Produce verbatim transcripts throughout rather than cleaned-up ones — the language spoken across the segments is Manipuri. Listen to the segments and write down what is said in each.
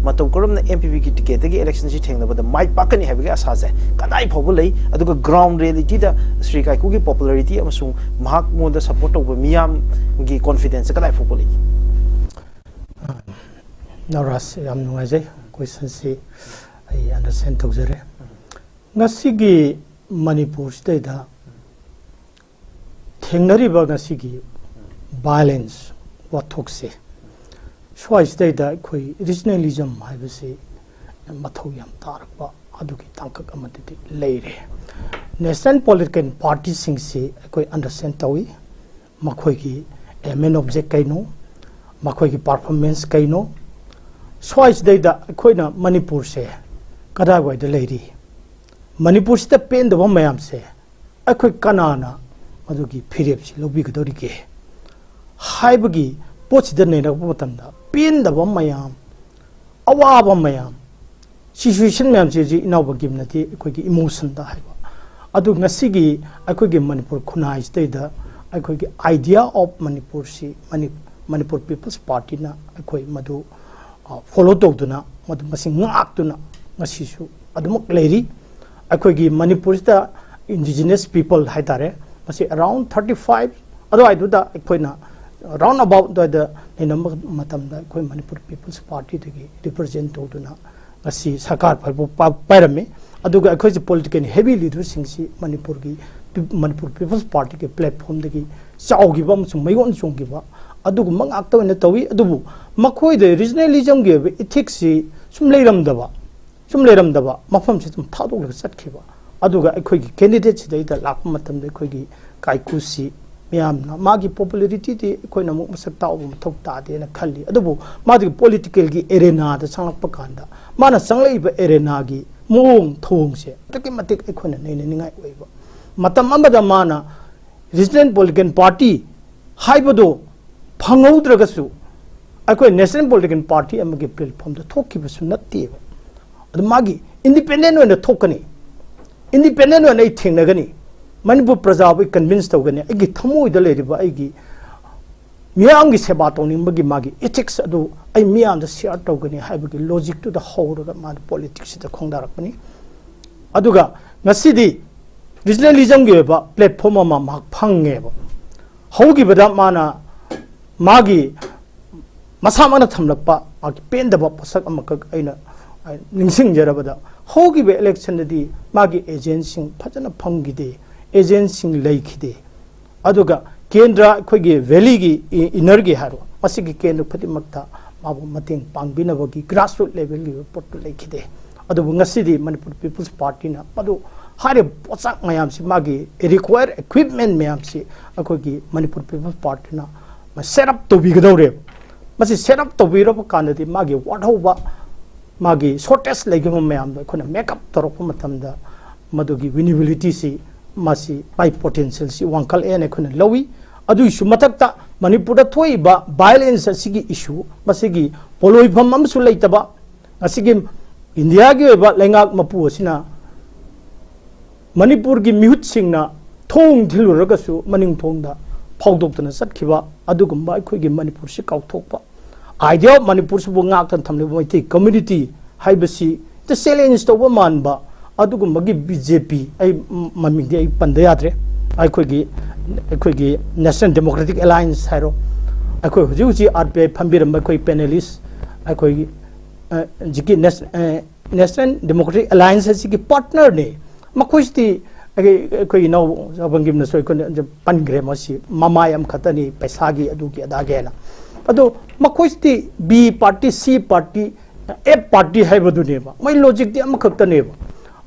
ꯃꯇꯧ ꯀꯔꯝꯅ ꯑꯦꯝ ꯄꯤ ꯄꯤꯒꯤ ꯇꯤꯀꯦꯠꯇꯒꯤ ꯏꯂꯦꯛꯁꯟꯁꯤ ꯊꯦꯡꯅꯕꯗ ꯃꯥꯏ ꯄꯥꯛꯀꯅꯤ ꯍꯥꯏꯕꯒꯤ ꯑꯁꯥꯁꯦ ꯀꯗꯥꯏ ꯐꯥꯎꯕ ꯂꯩ? ꯑꯗꯨꯒ ꯒ꯭ꯔꯥꯎꯟ ꯔꯤꯌꯦꯂꯤꯇꯤꯗ ꯁ꯭ꯔꯤ ꯀꯥꯏꯀꯨꯒꯤ ꯄꯣꯄꯨꯂꯔꯤꯇꯤ ꯑꯃꯁꯨꯡ ꯃꯍꯥꯛꯉꯣꯟꯗ ꯁꯄꯣꯔꯠ ꯇꯧꯕ ꯃꯤꯌꯥꯝꯒꯤ ꯀꯣꯟꯐꯤꯗꯦꯟꯁꯁꯦ ꯀꯗꯥꯏ ꯐꯥꯎꯕ ꯂꯩ? ꯅꯧꯔꯥꯁ, ꯌꯥꯝ ꯅꯨꯡꯉꯥꯏꯖꯩ꯫ ꯀꯣꯏꯁꯟꯁꯤ ꯑꯩ ꯑꯟꯗꯔꯁ꯭ꯇꯦꯟ ꯇꯧꯖꯔꯦ꯫ ꯉꯁꯤꯒꯤ ꯃꯅꯤꯄꯨꯔꯁꯤꯗꯩꯗ ꯊꯦꯡꯅꯔꯤꯕ ꯉꯁꯤꯒꯤ ꯚꯥꯏꯂꯦꯟꯁ ꯋꯥꯊꯣꯛꯁꯦ, ꯁ꯭ꯋꯥꯏꯁꯤꯗꯩꯗ ꯑꯩꯈꯣꯏ ꯔꯤꯖꯅꯦꯂꯤꯖꯝ ꯍꯥꯏꯕꯁꯤ ꯃꯊꯧ ꯌꯥꯝ ꯇꯥꯔꯛꯄ ꯑꯗꯨꯒꯤ ꯇꯥꯡꯀꯛ ꯑꯃꯗꯗꯤ ꯂꯩꯔꯦ꯫ ꯅꯦꯁꯅꯦꯜ ꯄꯣꯂꯤꯇꯤꯀꯦꯜ ꯄꯥꯔꯇꯤꯁꯤꯡꯁꯤ ꯑꯩꯈꯣꯏ ꯑꯟꯗꯔꯁ꯭ꯇꯦꯟ ꯇꯧꯏ, ꯃꯈꯣꯏꯒꯤ ꯑꯦꯝ ꯑꯦꯟ ꯑꯣꯕꯖꯦꯛ ꯀꯩꯅꯣ, ꯃꯈꯣꯏꯒꯤ ꯄꯔꯐꯣꯔꯃꯦꯟꯁ ꯀꯩꯅꯣ꯫ ꯁ꯭ꯋꯥꯏꯁꯤꯗꯩꯗ ꯑꯩꯈꯣꯏꯅ ꯃꯅꯤꯄꯨꯔꯁꯦ ꯀꯗꯥꯏꯋꯥꯏꯗ ꯂꯩꯔꯤ? ꯃꯅꯤꯄꯨꯔꯁꯤꯗ ꯄꯦꯟꯗꯕ ꯃꯌꯥꯝꯁꯦ ꯑꯩꯈꯣꯏ ꯀꯅꯥꯅ ꯃꯗꯨꯒꯤ ꯐꯤꯔꯦꯞꯁꯤ ꯂꯧꯕꯤꯒꯗꯧꯔꯤꯒꯦ ꯍꯥꯏꯕꯒꯤ ꯄꯣꯠꯁꯤꯗ ꯅꯩꯅꯔꯛꯄ ꯃꯇꯝꯗ, ꯄꯦꯟꯗꯕ ꯃꯌꯥꯝ, ꯑꯋꯥꯕ ꯃꯌꯥꯝ, ꯁꯤꯆꯨꯋꯦꯁꯟ ꯃꯌꯥꯝꯁꯦ ꯍꯧꯖꯤꯛ ꯏꯅꯥꯎ ꯕꯪꯀꯤꯝꯅꯗꯤ ꯑꯩꯈꯣꯏꯒꯤ ꯏꯃꯣꯁꯟꯗ ꯍꯥꯏꯕ, ꯑꯗꯨ ꯉꯁꯤꯒꯤ ꯑꯩꯈꯣꯏꯒꯤ ꯃꯅꯤꯄꯨꯔ ꯈꯨꯟꯅꯥꯏꯁꯤꯗꯩꯗ ꯑꯩꯈꯣꯏꯒꯤ ꯑꯥꯏꯗꯤꯌꯥ ꯑꯣꯐ ꯃꯅꯤꯄꯨꯔꯁꯤ ꯃꯅꯤ-, ꯃꯅꯤꯄꯨꯔ ꯄꯤꯄꯜꯁ ꯄꯥꯔꯇꯤꯅ ꯑꯩꯈꯣꯏ ꯃꯗꯨ ꯐꯣꯂꯣ ꯇꯧꯗꯨꯅ, ꯃꯗꯨ ꯃꯁꯤ ꯉꯥꯛꯇꯨꯅ ꯉꯁꯤꯁꯨ ꯑꯗꯨꯃꯛ ꯂꯩꯔꯤ꯫ ꯑꯩꯈꯣꯏꯒꯤ ꯃꯅꯤꯄꯨꯔꯁꯤꯗ ꯏꯟꯗꯤꯖꯤꯅꯁ ꯄꯤꯄꯜ ꯍꯥꯏꯇꯥꯔꯦ, ꯃꯁꯤ ꯑꯔꯥꯎꯟ ꯊꯥꯔꯇꯤ ꯐꯥꯏꯚ ꯑꯗꯨꯋꯥꯏꯗꯨꯗ ꯑꯩꯈꯣꯏꯅ, ꯔꯥꯎꯟ ꯑꯕꯥꯎꯠ ꯑꯗꯨꯋꯥꯏꯗ ꯂꯩꯅꯕ ꯃꯇꯝꯗ ꯑꯩꯈꯣꯏ ꯃꯅꯤꯄꯨꯔ ꯄꯤꯄꯜꯁ ꯄꯥꯔꯇꯤꯗꯒꯤ ꯔꯤꯄ꯭ꯔꯖꯦꯟ ꯇꯧꯗꯨꯅ ꯉꯁꯤ ꯁꯔꯀꯥꯔ ꯐꯥꯎꯕ ꯄꯥ-, ꯄꯥꯏꯔꯝꯃꯤ꯫ ꯑꯗꯨꯒ ꯑꯩꯈꯣꯏꯁꯦ ꯄꯣꯂꯤꯇꯤꯀꯦꯜ ꯍꯦꯚꯤ ꯂꯤꯗꯔꯁꯤꯡꯁꯤ ꯃꯅꯤꯄꯨꯔꯒꯤ ꯄꯤ-, ꯃꯅꯤꯄꯨꯔ ꯄꯤꯄꯜꯁ ꯄꯥꯔꯇꯤꯒꯤ ꯄ꯭ꯂꯦꯠꯐꯣꯝꯗꯒꯤ ꯆꯥꯎꯈꯤꯕ ꯑꯃꯁꯨꯡ ꯃꯌꯣꯟ ꯆꯣꯡꯈꯤꯕ ꯑꯗꯨꯒꯨꯝꯕ ꯉꯥꯛꯇ ꯑꯣꯏꯅ ꯇꯧꯏ꯫ ꯑꯗꯨꯕꯨ ꯃꯈꯣꯏꯗ ꯔꯤꯖꯅꯦꯂꯤꯖꯝꯒꯤ ꯑꯣꯏꯕ ꯏꯊꯤꯛꯁꯁꯤ ꯁꯨꯝ ꯂꯩꯔꯝꯗꯕ, ꯁꯨꯝ ꯂꯩꯔꯝꯗꯕ ꯃꯐꯝꯁꯤ ꯑꯗꯨꯝ ꯊꯥꯗꯣꯛꯂꯒ ꯆꯠꯈꯤꯕ꯫ ꯑꯗꯨꯒ ꯑꯩꯈꯣꯏꯒꯤ ꯀꯦꯟꯗꯤꯗꯦꯠꯁꯤꯗꯩꯗ ꯂꯥꯛꯄ ꯃꯇꯝꯗ ꯑꯩꯈꯣꯏꯒꯤ ꯀꯥꯏꯀꯨꯁꯤ ꯃꯤꯌꯥꯝꯅ, ꯃꯥꯒꯤ ꯄꯣꯄꯨꯂꯔꯤꯇꯤꯗꯤ ꯑꯩꯈꯣꯏꯅ ꯑꯃꯨꯛ ꯃꯁꯛ ꯇꯥꯛꯎꯕ ꯃꯊꯧ ꯇꯥꯗꯦꯅ ꯈꯜꯂꯤ꯫ ꯑꯗꯨꯕꯨ ꯃꯥꯒꯤ ꯄꯣꯂꯤꯇꯤꯀꯦꯜꯒꯤ ꯑꯦꯔꯦꯅꯥꯗ ꯆꯪꯂꯛꯄ ꯀꯥꯟꯗ ꯃꯥꯅ ꯆꯪꯂꯛꯏꯕ ꯑꯦꯔꯦꯅꯥꯒꯤ ꯃꯑꯣꯡ ꯊꯧꯑꯣꯡꯁꯦ ꯑꯗꯨꯛꯀꯤ ꯃꯇꯤꯛ ꯑꯩꯈꯣꯏꯅ ꯅꯩꯅꯅꯤꯡꯉꯥꯏ ꯑꯣꯏꯕ꯫ ꯃꯇꯝ ꯑꯃꯗ ꯃꯥꯅ ꯔꯤꯖꯅꯦꯜ ꯄꯣꯂꯤꯇꯤꯀꯦꯜ ꯄꯥꯔꯇꯤ ꯍꯥꯏꯕꯗꯣ ꯐꯪꯍꯧꯗ꯭ꯔꯒꯁꯨ ꯑꯩꯈꯣꯏ ꯅꯦꯁꯅꯦꯜ ꯄꯣꯂꯤꯇꯤꯀꯦꯜ ꯄꯥꯔꯇꯤ ꯑꯃꯒꯤ ꯄ꯭ꯂꯦꯠꯐꯣꯝꯗ ꯊꯣꯛꯈꯤꯕꯁꯨ ꯅꯠꯇꯦꯕ꯫ ꯑꯗꯨ ꯃꯥꯒꯤ ꯏꯟꯗꯤꯄꯦꯟꯗꯦꯟ ꯑꯣꯏꯅ ꯊꯣꯛꯀꯅꯤ, ꯏꯟꯗꯤꯄꯦꯟꯗꯦꯟ ꯑꯣꯏꯅ ꯑꯩ ꯊꯦꯡꯅꯒꯅꯤ, ꯃꯅꯤꯄꯨꯔ ꯄ꯭ꯔꯖꯥꯕꯨ ꯑꯩ ꯀꯟꯚꯤꯟꯁ ꯇꯧꯒꯅꯤ, ꯑꯩꯒꯤ ꯊꯃꯣꯏꯗ ꯂꯩꯔꯤꯕ ꯑꯩꯒꯤ ꯃꯤꯌꯥꯝꯒꯤ ꯁꯦꯕꯥ ꯇꯧꯅꯤꯡꯕꯒꯤ ꯃꯥꯒꯤ ethics ꯑꯗꯨ ꯑꯩ ꯃꯤꯌꯥꯝꯗ share ꯇꯧꯒꯅꯤ ꯍꯥꯏꯕꯒꯤ logicꯇꯨꯗ ꯍꯧꯔꯒ ꯃꯥꯅ politicsꯁꯤꯗ ꯈꯣꯡꯗꯥꯔꯛꯄꯅꯤ꯫ ꯑꯗꯨꯒ ꯉꯁꯤꯗꯤ regionalismꯒꯤ ꯑꯣꯏꯕ platform ꯑꯃ ꯃꯍꯥꯛ ꯐꯪꯉꯦꯕ꯫ ꯍꯧꯈꯤꯕꯗ ꯃꯥꯅ ꯃꯥꯒꯤ ꯃꯁꯥꯃꯛꯅ ꯊꯝꯂꯛꯄ ꯃꯥꯒꯤ ꯄꯦꯟꯗꯕ ꯄꯣꯠꯁꯛ ꯑꯃꯈꯛ ꯑꯩꯅ ꯅꯤꯡꯁꯤꯡꯖꯔꯕꯗ, ꯍꯧꯈꯤꯕ electionꯗꯗꯤ ꯃꯥꯒꯤ agentꯁꯤꯡ ꯐꯖꯅ ꯐꯪꯈꯤꯗꯦ, agentꯁꯤꯡ ꯂꯩꯈꯤꯗꯦ꯫ ꯑꯗꯨꯒ ꯀꯦꯟꯗ꯭ꯔ ꯑꯩꯈꯣꯏꯒꯤ valleyꯒꯤ, innerꯒꯤ ꯍꯥꯏꯔꯣ, ꯃꯁꯤꯒꯤ ꯀꯦꯟꯗ꯭ꯔ ꯈꯨꯗꯤꯡꯃꯛꯇ ꯃꯥꯕꯨ ꯃꯇꯦꯡ ꯄꯥꯡꯕꯤꯅꯕꯒꯤ grassroot levelꯒꯤ ꯑꯣꯏꯕ ꯄꯣꯠꯇꯨ ꯂꯩꯈꯤꯗꯦ꯫ ꯑꯗꯨꯕꯨ ꯉꯁꯤꯗꯤ ꯃꯅꯤꯄꯨꯔ People's Partyꯅ ꯃꯗꯨ ꯍꯥꯏꯔꯤꯕ ꯄꯣꯠꯁꯛ ꯃꯌꯥꯝꯁꯤ, ꯃꯥꯒꯤ require equipment ꯃꯌꯥꯝꯁꯤ ꯑꯩꯈꯣꯏꯒꯤ ꯃꯅꯤꯄꯨꯔ People's Partyꯅ set up ꯇꯧꯕꯤꯒꯗꯧꯔꯦꯕ꯫ ꯃꯁꯤ set up ꯇꯧꯕꯤꯔꯕ ꯀꯥꯟꯗꯗꯤ ꯃꯥꯒꯤ ꯋꯥꯠꯍꯧꯕ, ꯃꯥꯒꯤ shortage ꯂꯩꯈꯤꯕ ꯃꯌꯥꯝꯗꯣ ꯑꯩꯈꯣꯏꯅ make up ꯇꯧꯔꯛꯄ ꯃꯇꯝꯗ ꯃꯗꯨꯒꯤ winnabilityꯁꯤ, ꯃꯁꯤ ꯃꯥꯒꯤ potentialꯁꯤ ꯋꯥꯡꯈꯠꯂꯛꯑꯦꯅ ꯑꯩꯈꯣꯏꯅ ꯂꯧꯏ꯫ ꯑꯗꯨꯒꯤꯁꯨ ꯃꯊꯛꯇ ꯃꯅꯤꯄꯨꯔꯗ ꯊꯣꯛꯏꯕ violence ꯑꯁꯤꯒꯤ issue, ꯃꯁꯤꯒꯤ ꯄꯣꯠꯂꯣꯏꯐꯝ ꯑꯃꯁꯨ ꯂꯩꯇꯕ, ꯉꯁꯤꯒꯤ ꯏꯟꯗꯤꯌꯥꯒꯤ ꯑꯣꯏꯕ ꯂꯩꯉꯥꯛ ꯃꯄꯨ ꯑꯁꯤꯅ ꯃꯅꯤꯄꯨꯔꯒꯤ ꯃꯤꯍꯨꯠꯁꯤꯡꯅ ꯊꯣꯡ ꯊꯤꯜꯂꯨꯔꯒꯁꯨ ꯃꯅꯤꯡ ꯊꯣꯡꯗ ꯐꯥꯎꯗꯣꯛꯇꯨꯅ ꯆꯠꯈꯤꯕ ꯑꯗꯨꯒꯨꯝꯕ ꯑꯩꯈꯣꯏꯒꯤ ꯃꯅꯤꯄꯨꯔꯁꯤ ꯀꯥꯎꯊꯣꯛꯄ, idea of ꯃꯅꯤꯄꯨꯔꯁꯤꯕꯨ ꯉꯥꯛꯇꯨꯅ ꯊꯝꯂꯤꯕ ꯃꯩꯇꯩ community ꯍꯥꯏꯕꯁꯤ ꯍꯦꯛꯇ challenge ꯇꯧꯕ ꯃꯥꯟꯕ ꯑꯗꯨꯒꯨꯝꯕꯒꯤ BJP, ꯑꯩ ꯃꯃꯤꯡꯗꯤ ꯑꯩ ꯄꯟꯗ ꯌꯥꯗ꯭ꯔꯦ, ꯑꯩꯈꯣꯏꯒꯤ, ꯑꯩꯈꯣꯏꯒꯤ National Democratic Alliance ꯍꯥꯏꯔꯣ, ꯑꯩꯈꯣꯏ ꯍꯧꯖꯤꯛ ꯍꯧꯖꯤꯛ RPI ꯐꯝꯕꯤꯔꯝꯕ ꯑꯩꯈꯣꯏ panelist, ꯑꯩꯈꯣꯏꯒꯤ, ꯑ, ꯍꯧꯖꯤꯛꯀꯤ Nation-, ꯑ, National Democratic Alliance ꯑꯁꯤꯒꯤ partnerꯅꯤ꯫ ꯃꯈꯣꯏꯁꯤꯗꯤ ꯑꯩꯈꯣꯏ, ꯑꯩꯈꯣꯏ ꯏꯅꯥꯎ ꯆꯥꯎꯕꯪꯒꯤꯝꯅꯁꯨ ꯑꯩꯈꯣꯏꯅ ꯄꯟꯈ꯭ꯔꯦ, ꯃꯁꯤ ꯃꯃꯥꯏ ꯑꯃꯈꯛꯇꯅꯤ, ꯄꯩꯁꯥꯒꯤ ꯑꯗꯨꯒꯤ ꯑꯗꯥꯒꯤ ꯍꯥꯏꯅ꯫ ꯑꯗꯣ ꯃꯈꯣꯏꯁꯤꯗꯤ B party, C party, F party ꯍꯥꯏꯕꯗꯨꯅꯦꯕ, ꯃꯣꯏ logicꯇꯤ ꯑꯃꯈꯛꯇꯅꯦꯕ꯫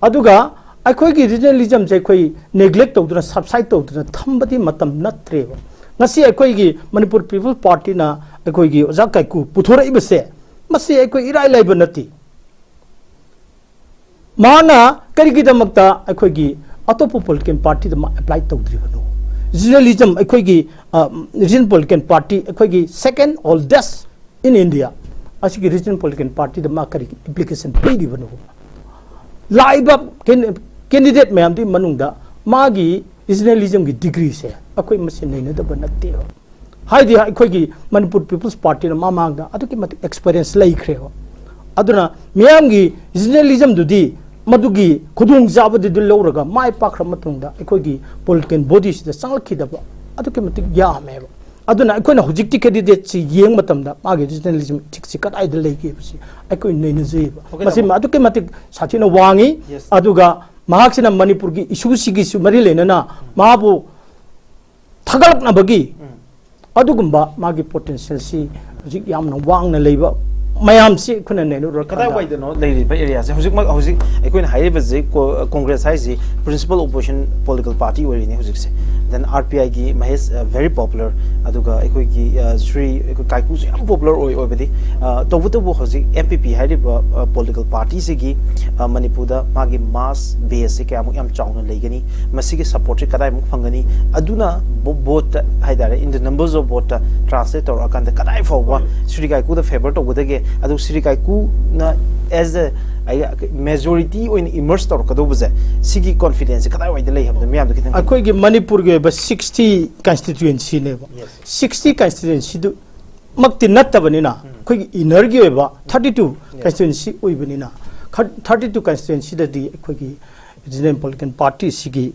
ꯑꯗꯨꯒ ꯑꯩꯈꯣꯏꯒꯤ regionalismꯁꯦ ꯑꯩꯈꯣꯏ neglect ꯇꯧꯗꯨꯅ, subside ꯇꯧꯗꯨꯅ ꯊꯝꯕꯗꯤ ꯃꯇꯝ ꯅꯠꯇ꯭ꯔꯦꯕ꯫ ꯉꯁꯤ ꯑꯩꯈꯣꯏꯒꯤ ꯃꯅꯤꯄꯨꯔ People's Partyꯅ ꯑꯩꯈꯣꯏꯒꯤ ꯑꯣꯖꯥ ꯀꯥꯏꯀꯨ ꯄꯨꯊꯣꯔꯛꯏꯕꯁꯦ, ꯃꯁꯤ ꯑꯩꯈꯣꯏ ꯏꯔꯥꯏ ꯂꯥꯏꯕ ꯅꯠꯇꯦ꯫ ꯃꯥꯅ ꯀꯔꯤꯒꯤꯗꯃꯛꯇ ꯑꯩꯈꯣꯏꯒꯤ ꯑꯇꯣꯞꯄ political partyꯗ ꯃꯥ apply ꯇꯧꯗ꯭ꯔꯤꯕꯅꯣ? Regionalism ꯑꯩꯈꯣꯏꯒꯤ, ꯑ, regional political party, ꯑꯩꯈꯣꯏꯒꯤ second oldest in India, ꯑꯁꯤꯒꯤ regional political partyꯗ ꯃꯥ ꯀꯔꯤꯒꯤ application ꯄꯤꯔꯤꯕꯅꯣ? ꯂꯥꯛꯏꯕ can-, candidate ꯃꯌꯥꯝꯗꯨꯒꯤ ꯃꯅꯨꯡꯗ ꯃꯥꯒꯤ regionalismꯒꯤ degreeꯁꯦ ꯑꯩꯈꯣꯏ ꯃꯁꯦꯟ ꯅꯩꯅꯗꯕ ꯅꯠꯇꯦꯕ꯫ ꯍꯥꯏꯗꯤ ꯑꯩꯈꯣꯏꯒꯤ ꯃꯅꯤꯄꯨꯔ ꯄꯤꯄꯜꯁ ꯄꯥꯔꯇꯤꯅ ꯃꯃꯥꯡꯗ ꯑꯗꯨꯛꯀꯤ ꯃꯇꯤꯛ ꯑꯦꯛꯁꯄꯤꯔꯤꯌꯦꯟꯁ ꯂꯩꯈ꯭ꯔꯦꯕ꯫ ꯑꯗꯨꯅ ꯃꯤꯌꯥꯝꯒꯤ ꯔꯤꯖꯅꯦꯂꯤꯖꯝꯗꯨꯗꯤ ꯃꯗꯨꯒꯤ ꯈꯨꯗꯣꯡꯆꯥꯕꯗꯨꯗꯤ ꯂꯧꯔꯒ ꯃꯥꯏ ꯄꯥꯛꯈ꯭ꯔ ꯃꯇꯨꯡꯗ ꯑꯩꯈꯣꯏꯒꯤ ꯄꯣꯂꯤꯇꯤꯀꯦꯜ ꯕꯣꯗꯤꯁꯤꯗ ꯆꯪꯂꯛꯈꯤꯗꯕ ꯑꯗꯨꯛꯀꯤ ꯃꯇꯤꯛ ꯌꯥꯝꯃꯦꯕ꯫ ꯑꯗꯨꯅ ꯑꯩꯈꯣꯏꯅ ꯍꯧꯖꯤꯛꯇꯤ ꯀꯦꯟꯗꯤꯗꯦꯠꯁꯤ ꯌꯦꯡꯕ ꯃꯇꯝꯗ ꯃꯥꯒꯤ ꯔꯤꯖꯅꯦꯂꯤꯖꯝ ꯏꯊꯤꯛꯁꯁꯤ ꯀꯗꯥꯏꯗ ꯂꯩꯒꯦ ꯍꯥꯏꯕꯁꯤ ꯑꯩꯈꯣꯏ ꯅꯩꯅꯖꯩꯕ꯫ ꯃꯁꯤ ꯑꯗꯨꯛꯀꯤ ꯃꯇꯤꯛ ꯁꯥꯊꯤꯅ ꯋꯥꯡꯉꯤ꯫ ꯑꯗꯨꯒ ꯃꯍꯥꯛꯁꯤꯅ ꯃꯅꯤꯄꯨꯔꯒꯤ ꯏꯁꯨꯁꯤꯒꯤꯁꯨ ꯃꯔꯤ ꯂꯩꯅꯅ ꯃꯥꯕꯨ ꯊꯥꯒꯠꯂꯛꯅꯕꯒꯤ ꯑꯗꯨꯒꯨꯝꯕ ꯃꯥꯒꯤ ꯄꯣꯇꯦꯟꯁꯤꯌꯦꯜꯁꯤ ꯍꯧꯖꯤꯛ ꯌꯥꯝꯅ ꯋꯥꯡꯅ ꯂꯩꯕ ꯃꯌꯥꯝꯁꯤ ꯑꯩꯈꯣꯏꯅ ꯅꯩꯅꯔꯨꯔꯀꯥꯟꯗ ꯀꯗꯥꯏꯋꯥꯏꯗꯅꯣ ꯂꯩꯔꯤꯕ ꯑꯦꯔꯤꯌꯥꯁꯦ? ꯍꯧꯖꯤꯛꯃꯛ ꯍꯧꯖꯤꯛ ꯑꯩꯈꯣꯏꯅ ꯍꯥꯏꯔꯤꯕꯁꯤ ꯀꯣ-, ꯀꯣꯡꯒ꯭ꯔꯦꯁ ꯍꯥꯏꯁꯤ ꯄ꯭ꯔꯤꯟꯁꯤꯄꯜ ꯑꯣꯄꯣꯖꯤꯁꯟ ꯄꯣꯂꯤꯇꯤꯀꯦꯜ ꯄꯥꯔꯇꯤ ꯑꯣꯏꯔꯤꯅꯤ ꯍꯧꯖꯤꯛꯁꯦ꯫ ꯗꯦꯟ ꯑꯥꯔ ꯄꯤ ꯑꯥꯏꯒꯤ ꯃꯍꯦꯁ, ꯑ, ꯚꯦꯔꯤ ꯄꯣꯄꯨꯂꯔ, ꯑꯗꯨꯒ ꯑꯩꯈꯣꯏꯒꯤ, ꯑ, ꯁ꯭ꯔꯤ, ꯑꯩꯈꯣꯏ ꯀꯥꯏꯀꯨꯁꯨ ꯌꯥꯝ ꯄꯣꯄꯨꯂꯔ ꯑꯣꯏ, ꯑꯣꯏꯕꯗꯤ, ꯑ, ꯇꯧꯕꯇꯕꯨ ꯍꯧꯖꯤꯛ ꯑꯦꯝ ꯄꯤ ꯄꯤ ꯍꯥꯏꯔꯤꯕ, ꯑ, ꯄꯣꯂꯤꯇꯤꯀꯦꯜ ꯄꯥꯔꯇꯤꯁꯤꯒꯤ, ꯑ, ꯃꯅꯤꯄꯨꯔꯗ ꯃꯥꯒꯤ ꯃꯥꯁ ꯕꯦꯁꯁꯦ ꯀꯌꯥꯃꯨꯛ ꯌꯥꯝ ꯆꯥꯎꯅ ꯂꯩꯒꯅꯤ, ꯃꯁꯤꯒꯤ ꯁꯞꯄꯣꯔꯠꯁꯦ ꯀꯗꯥꯏꯃꯨꯛ ꯐꯪꯒꯅꯤ, ꯑꯗꯨꯅ ꯚꯣ-, ꯚꯣꯠꯇ ꯍꯥꯏꯇꯥꯔꯦ, in the numbers of vote ꯇ translate ꯇꯧꯔꯛꯑꯀꯥꯟꯗ ꯀꯗꯥꯏ ꯐꯥꯎꯕ ꯁ꯭ꯔꯤ ꯀꯥꯏꯀꯨꯗ ꯐꯦꯚꯔ ꯇꯧꯒꯗꯒꯦ, ꯑꯗꯨ ꯁ꯭ꯔꯤ ꯀꯥꯏꯀꯨꯅ as a, ꯃꯦꯖꯣꯔꯤꯇꯤ ꯑꯣꯏꯅ ꯏꯃꯔꯖ ꯇꯧꯔꯛꯀꯗꯧꯕꯁꯦ, ꯁꯤꯒꯤ ꯀꯣꯟꯐꯤꯗꯦꯟꯁꯁꯦ ꯀꯗꯥꯏꯋꯥꯏꯗ ꯂꯩ ꯍꯥꯏꯕꯗꯣ ꯃꯤꯌꯥꯝꯗ ꯈꯤꯇꯪ ꯑꯩꯈꯣꯏꯒꯤ ꯃꯅꯤꯄꯨꯔꯒꯤ ꯑꯣꯏꯕ ꯁꯤꯛꯁꯇꯤ ꯀꯟꯁꯇꯤꯇ꯭ꯌꯨꯌꯦꯟꯁꯤꯅꯦꯕ꯫ ꯁꯤꯛꯁꯇꯤ ꯀꯟꯁꯇꯤꯇ꯭ꯌꯨꯌꯦꯟꯁꯤꯗꯨ ꯃꯛꯇꯤ ꯅꯠꯇꯕꯅꯤꯅ, ꯑꯩꯈꯣꯏꯒꯤ ꯏꯅꯔꯒꯤ ꯑꯣꯏꯕ ꯊꯥꯔꯇꯤ ꯇꯨ ꯀꯟꯁꯇꯤꯇ꯭ꯌꯨꯌꯦꯟꯁꯤ ꯑꯣꯏꯕꯅꯤꯅ, ꯊꯥꯔꯇꯤ ꯇꯨ ꯀꯟꯁꯇꯤꯇ꯭ꯌꯨꯌꯦꯟꯁꯤꯗꯗꯤ ꯑꯩꯈꯣꯏꯒꯤ ꯔꯤꯖꯅꯦꯜ ꯄꯣꯂꯤꯇꯤꯀꯦꯜ ꯄꯥꯔꯇꯤꯁꯤꯒꯤ